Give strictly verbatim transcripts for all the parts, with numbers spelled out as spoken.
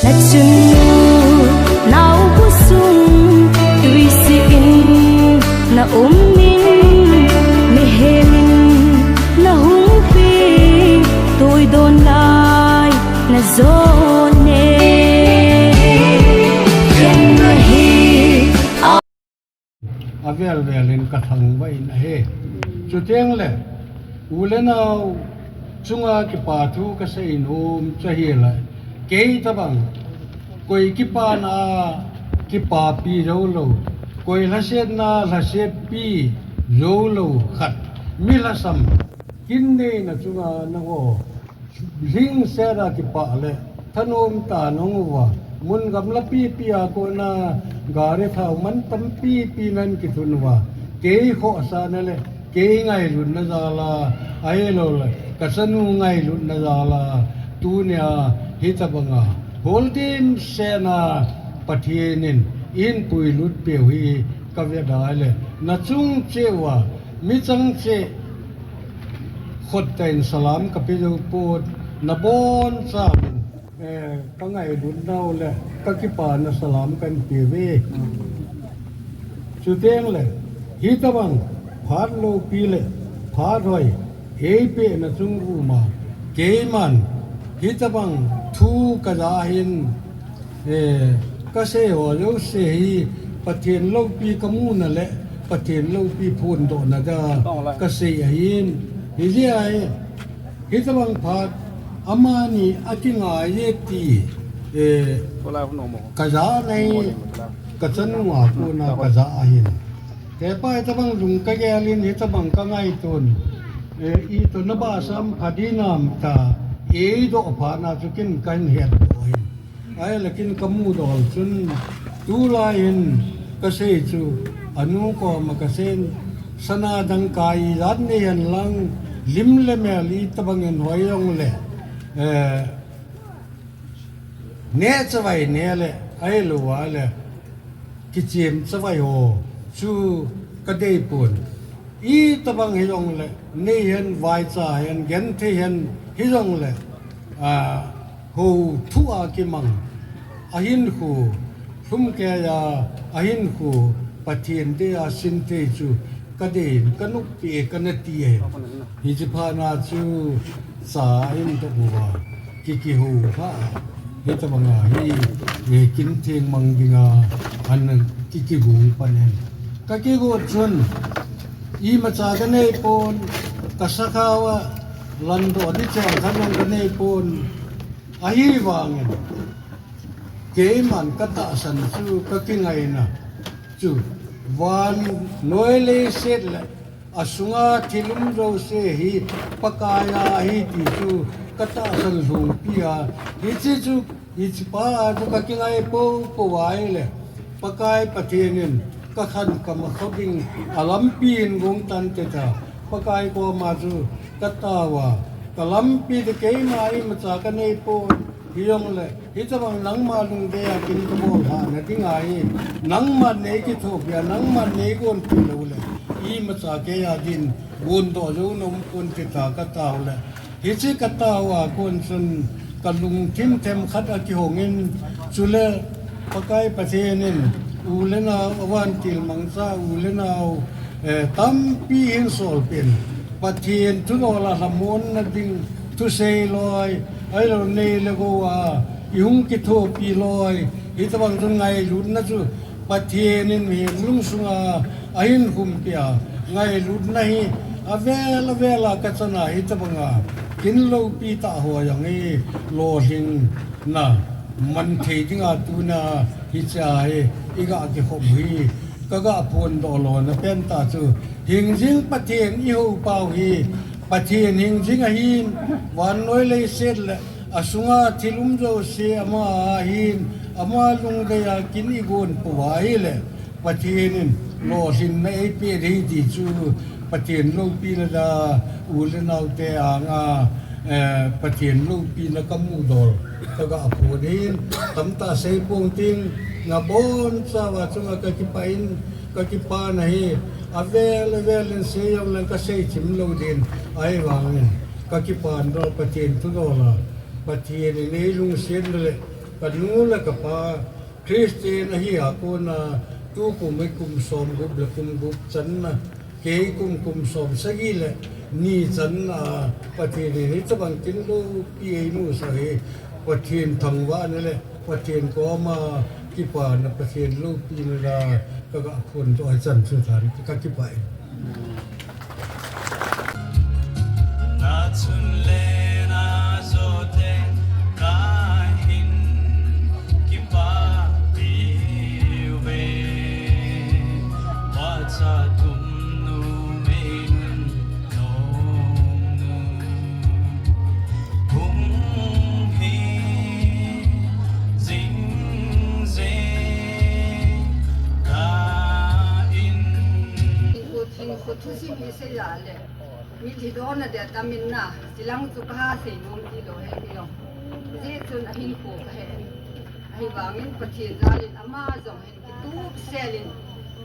Nachun nao khosung tuisih in na um in, mihem in na hung pi, tuidon lai na jon e. Khen ahi. Avel vel in ka thangvah in ahi. Chuteng le, u le nao chunga kipa thu ka seinom chu ahile, kei tabang, koi kipana kipapi jou lou, koi lhasetna lhasetpi jou lou khat, mi lhasam kin neina chunga nangho lhingset a kipah le thanom tah nahung uva, mun gamla pipi a kona gari thao man tampi pi nan kithun uva, kei khohsahna le kei ngailutna jal a, ahilou le ka chanu ngailutna jal a, tunia hitabanga hol dimset a Pathen in eihin puilut peh u hi ka vet a ahile, na chung cheh uva, mi chang cheh khut tah in salam ka pe jou pon, na boncha in, eh, ka ngailutnau le ka kipana salam kan pe uve. Chuteng le, hitabang phat loupi le phat hoi eipeh na chung uma, keiman hitabang thu ka ja ahin, eh, ka sei ho jouse hi Pathen loupi ka muna le Pathen loupi phondohna dia ka sei ahin, hijeh a hi, hitabang phat amani akingai e ti, eh, ka ja ahi, ka chanu a kona ka ja ahin. Keima hitabang lung ka gel in hitabang ka ngaiton, eh, ito na bahsam pha dinam tia eidoh phat na chu kin kahin hetdoh ahin. Ahile kin ka mudol chun, tulai in ka sei chu, anu koma ka seiyin, sana dangka ijat nei hen lang, lim le mel itabang in hoi jongle, eh, neh chavai neh le, ahilou le kichem chavai ho chu ka dei pon. Itabang hijongle, nei hen, vaicha hen, genthei hen hijongle, ah, hou thu a kimang, ahinkho lhumkeiya, ahinkho Pathen dei a sinthei chu ka dei in, ka noppi e, ka nati e. Hiche phat na chu cha in toh uva ki, kihou kha. Hitabanga hi, eh, kin theng mang dinga an ki, kigong pan in. Ka kigot chun, imacha ka nei pon, ka sakhao a landoh ding cheng khat jong ka nei pon. Ahivangin, keiman ka tahsan chu ka kingaina chu, vannoi leiset le asunga thil um jouse hi Pakai a ahi ti chu ka tahsan lhungpi a, hiche chu, hiche pa a chu ka kingai poupou a ahile, Pakai Pathen in ka khankam a kho ding a lampi in gong tante tia, Pakai koma chu ka tao a, ka lampi te keima imacha ka nei pon, hijongle, hitabang nangma lungdei a kin ka bol lhahna ding ahi, nangman nei kithopi a, nangman nei gonpi lou le, imacha kei a din gondoh jou nom pon ti tia ka tao le, hiche ka tao a kon chun ka lungthim themkhat akihong in, chule Pakai Pathen in u le nao, a vantil mangcha u le nao, eh, tampi hin sol peh in, Pathen thudol a lhamonna ding thusei loi, ahilou nei le gou a i hung kithopi loi, hitabang chu ngailutna chu Pathen in mihem lungsunga ahin khumpi a, ngailutna hi avel avel a ka chan a, hitabanga kin loupi tah ho jong hi lolhinna man thei dinga tuna hiche a hi i ga kikhom u hi ka ga phondoh lona pen tah chu, hingjing Pathen i hou pau hi Pathen hingjing ahin, vannoi leiset le asunga thil um jouse ama ahin, ama lungdei a kin i gon pou a ahile, Pathen in lolhinna eipeh ding ahi ti chu, Pathen loupina dia u le naote anga, eh, Pathen loupina ka mudol ka ga phon in, tamtah sei pong ting, na bonchauva chunga ka kipah in, ka kipana hi avel avel in sei jongleng ka sei thim lou ding, ahivangin ka kipana dol Pathen thudol a, Pathen in ei lungsetna le Ka nu le ka pa Christian ahi a kona tukum hi kum som gup le kum gup channa, kei kum kum som sagi le ni channa, Pathen in hitabang tin loupi eimusah hi Pathen thangvahna le Pathen koma kipana, Pathen loupina la ka ga phondoh a chan chu than ka kipah e. Na chun le na jote kahin kipah piuve. Vacha tum numei nun nom nu hung hi jing jing tan. Hinkho, hinkho thusim hi seiya le, mitlhi dona dia tamin na, chilang chu kaha seinom tilou ahi, hilou. Hijeh chun ahinkho kahe. Ahivangin Pathen jal in ama jong hin kitup sel in,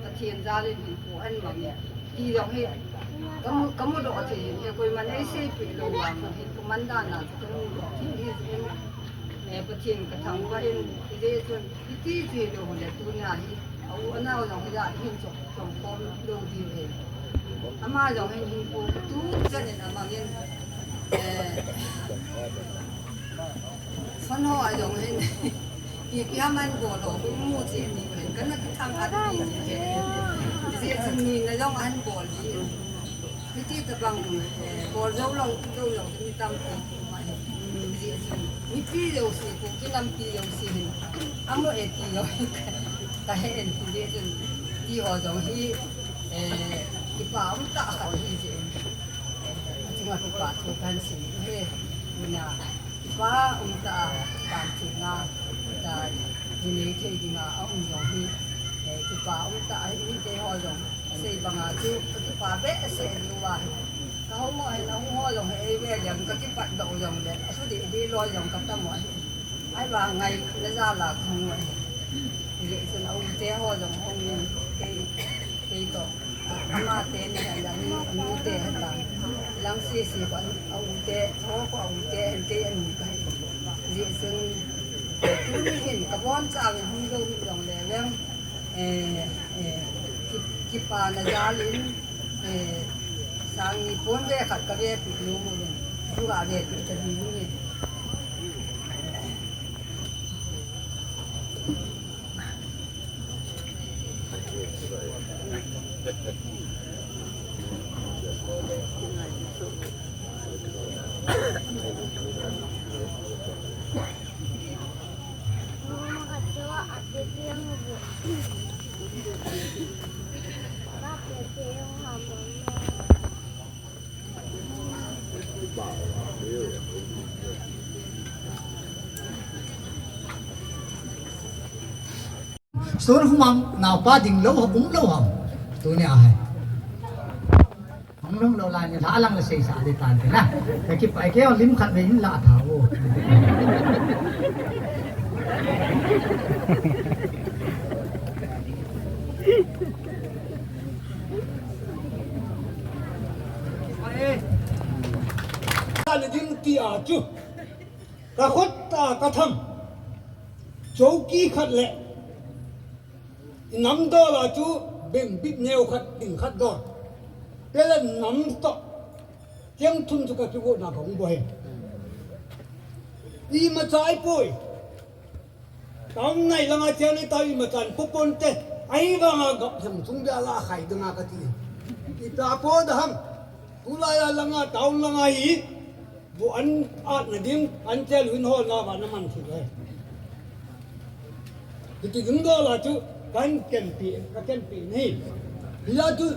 Pathen jal in hinkho ahin mang e ti jong hi kamu, kamudoh thei in, he koiman eiseipeh lou vang hin, koiman dan a chu kamudoh thei in, eh, Pathen kathangvah in, hijeh chun hiti chu hilou le tunia hi, a u anao jong hijat hin chong, chong khom lou diu ahi. Ama jong hin hinkho kitup sel in amang in, eh, San ho a jong hin, ipi ham ahin bol ho, mu che ni hin, kana kithang at ni che. Hijeh chun nina jong ahin bol ji. Hiti tabang, eh, bol jou lou, jou lou, mi tampi um ahi. Hijeh chun, mipi jouse, Kuki nampi jouse hin, amo e ti jong kahe in, hijeh chun, ti ho jong hi, eh, kipa umtah khat ahi jeh in. Eh, achunga kipa thu kahin sei ahi. Tuna, Pa umtah a, vanchunga, ta, jinei thei dinga aum jong hi, eh, kipa umtah a, mite ho jong, asei banga chu, kakipa behseh diu ahi. Kahung ho hin, ahung ho jong hi, eive leng, kakipatdoh jongle, athu deh deh loi jong katam u ahi. Ahivang ngaina jal a kahung u ahi. Hijeh chun a u te ho jong hung in, kei, kei toh. Ama te ni hen, ani, anu te hen ta. Lang sisi ko, a u te, tho ko a u te hen, kei ani kahi. Hijeh chun, tuni hin, kabonchauvin hung lou hi jongle veng, eh, eh, ki, kipana jal in, eh, sang ni pon ve khat kave pi nom uvin, tu kave pi ta ding uvin. Sun humang naopa ding lou, um lou ham. Tuni a hi. Hung lou lou lai ni la lang la sei sa de tan te na. Ka kipai kei lim khat ve in la tha o. Ka le ding ti a chu. Ka khut a ka tham. Chouki khat le. I nam dol a chu beng bit neo khat, ding khat dol. Te le nam toh. Cheng thum chu ka kivo na ka hung bol e. Imacha ahipoi. Town nai langa cheng le ta imacha an po ponte. Ahivanga gap thang chung dia la khai dinga kati. Ita po da ham. Tulai a langa, town langa hi. Bu an at na ding, an chel win hol na ba na man thei. Hiti ding dol a chu, kan ken pi, ka ken pi ni. Hila chu,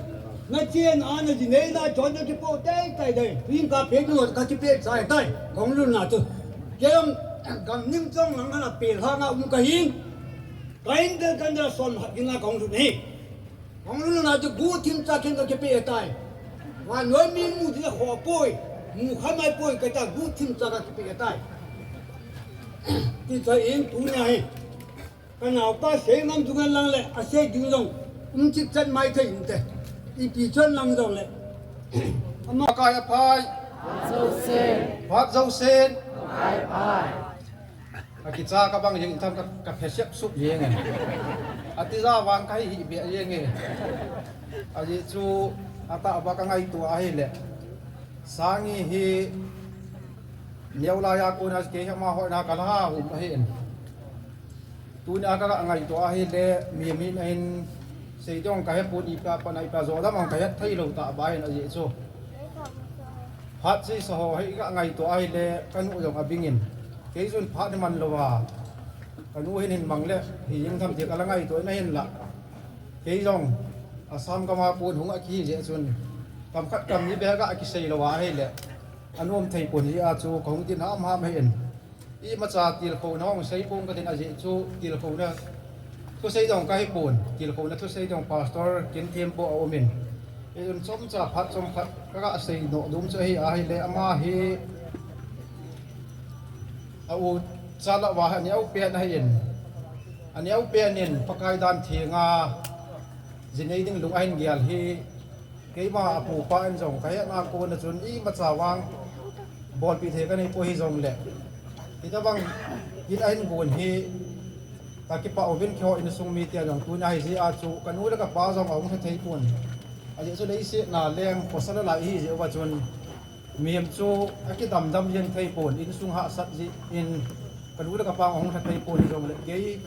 na chen a na jinei na chon na kipo tai tai tai. Ring ka pe ding ka kipe chai tai. Kong lun na chu. Kem gam nim chong lang na pe ha nga um ka hin. Kain del kan del som ha ding a kong lun ni. Hung luna chu guhthim cha khen ka kipe tai. Vannoi mi mu ding a kho poi. Mu kha mai poi ka ta guhthim cha ka kipe tai. Ti cha in tunia hi. Ka naopa sei ngam chu ngen lang le, asei ding jong. Um chik chat mai thei inte. Ipi chon lang jong le. Ama kai a phai. Phat jousen. Phat jousen. Kai a phai. Akicha kabang jeng tham ka, ka phesep sup jeng e. Atija vang kahi hi be jeng e. Ajeh chu atah a kangaito ahile. Sangi hi neo laiya kona kei hi ama hoina kala hum ahin. Tunia kangaito ahile mi min ahin seidong kahepon ipa pana ipa jodam ang kahet theilou tah bangin ajeh chu. Phat seisa ho hi kangaito ahile kanu jong abingin. Kei jong phat ni man louva. Kanu hin hin mang le, hi jeng tham ti kala ngaito nahin la. Kei jong, Assam gam a kon hung akihi jeh chun. Kam khat kam ni beh a kisei louva ahile. Anom thei pon jeh a chu kahung tin ham ham hin. Imacha tilkhouna hung sei pon katin ajeh chu tilkhouna. Thusei jong kahipon, tilkhouna thusei jong pastor kin thempo aumin. Ijun chomcha phat chomkhat kaga sei nom chu ahi ahile ama hi. A u chalou va hi aneo pen ahin. Aneo pen in Pakai dan thenga. Jinei ding lung ahin gel hi. Keima apupa in jong kahetna kona chun imacha vang. Bolpi thei kanei poi hijongle. Hitabang hin ahin gon hi. Kakipah uvin keiho insung mite jong tunia hi jeh a chu kanu le kapa jong ahung lha thei pon. Ajeh chu leiset na leng pasal lai hi jeh uva chun. Mihem chu akidam dam jeng thei pon, insung hahsat jeh in kanu le kapa ahung lha thei pon hijongle kei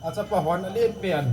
achapa hon alen pen.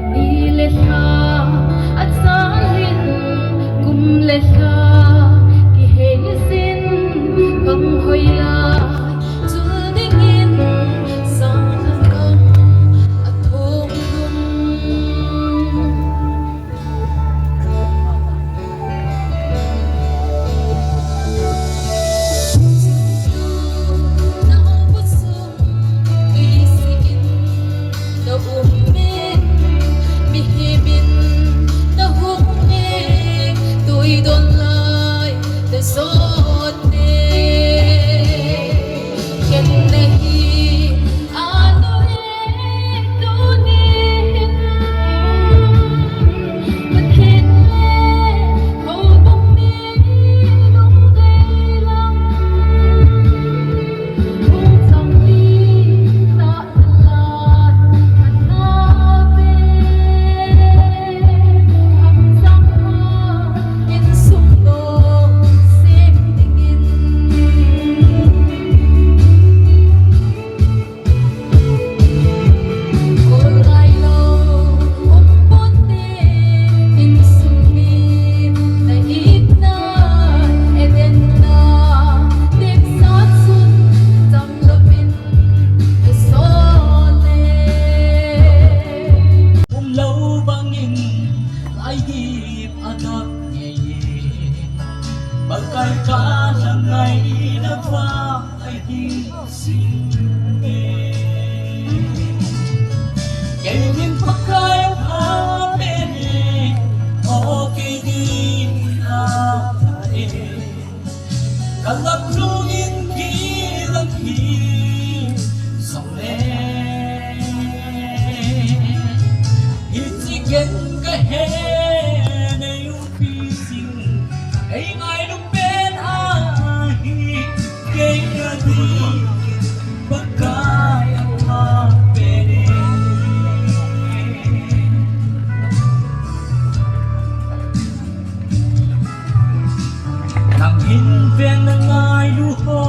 Ni le lha, achal in, kum le lha, kihei jin, bang hoi lai, chul dingin, sang kang, athong lum. Umlou bangin, lai hi adap ngei. Pakai ka la ngai na va ai hi sing e. Kei min Pakai a pha pen e, o Ei ngailu pen ahi, kei a dingin Pakai a pha pen e. Nang hin ven na ngailu ho,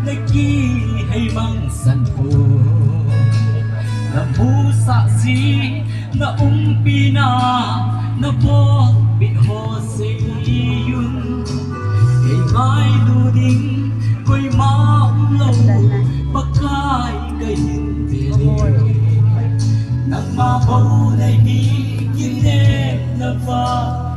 na kihei mangsan ho, na musah ji, na umpina, na bolpeh ho seiyun. Ei ngailu ding koima umlou, Pakai kahin ven e. Nangma bou nahi, kinem na va